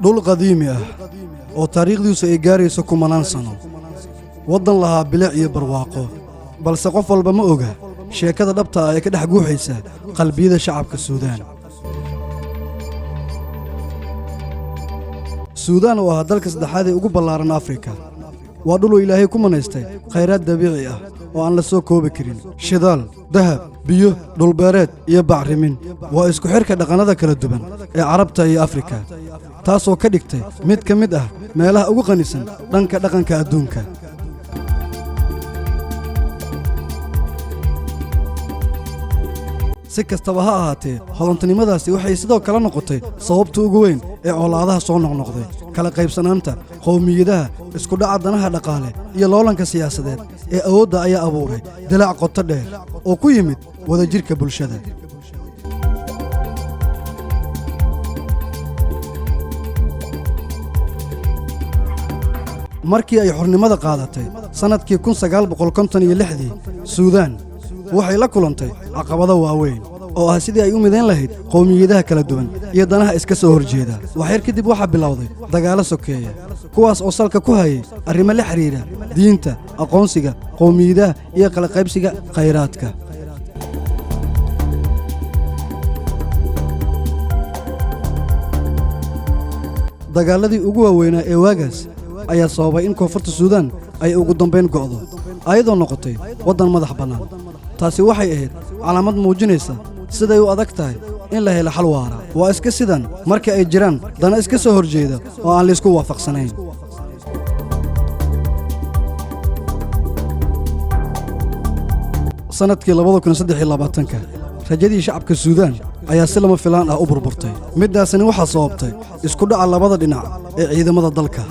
Dhul qadiimi ah oo taariikhdiisu ay gaarayso kumanaan sano, waddan lahaa bilic iyo barwaaqo, balse qof walba ma oga sheekada dhabta ah ee ka dhex guuxaysa qalbiyada shacabka Suudaan. Suudaan oo ah dalka saddexaad ee ugu ballaaran Afrika, waa dhul uu Ilaahay ku manaystay khayraad dabiici ah oo aan la soo koobi karin: shidaal, dahab, biyo, dhulbeereed iyo bacrimin. Waa isku xidhka dhaqannada kala duwan ee Carabta iyo Afrika, taasoo ka dhigtay mid ka mid ah meelaha ugu qanisan dhanka dhaqanka adduunka. Si kastaba ha ahaatee, hodantinimadaasi waxay sidoo kale noqotay sababta ugu weyn ee colaadaha soo noqnoqday, kala qaybsanaanta qowmiyadaha, iskudhaca danaha dhaqaale iyo loolanka siyaasadeed ee awoodda ayaa abuuray dilaac qoto dheer oo ku yimid wadajirka bulshada. Markii ay xornimada qaadatay sannadkii 1956-dii, Suudaan waxay la kulantay caqabado waaweyn oo ah sidii ay u midayn lahayd qowmiyadaha kala duwan iyo danaha iska soo horjeeda. Waxyar kadib waxaa bilowday dagaallo sokeeya, kuwaas oo salka ku hayay arrimo la xidhiidha diinta, aqoonsiga qowmiyadaha iyo kala qaybsiga khayraadka. Dagaalladii ugu waaweynaa ee waagaas ayaa sababay in Koonfurta Suudaan ay ugu dambayn go'do, ayadoo noqotay waddan madax bannaan. Taasi waxay ahayd calaamad muujinaysa siday u adag tahay in la helo xal waara. Waa iska sidan marka ay jiraan dana iska soo horjeeda oo aan laysku waafaqsanayn. Sannadkii 2023-ka, rajadii shacabka Suudaan ayaa si lama filaan ah u burburtay. Middaasina waxaa sababtay isku dhaca labada dhinac ee ciidamada dalka.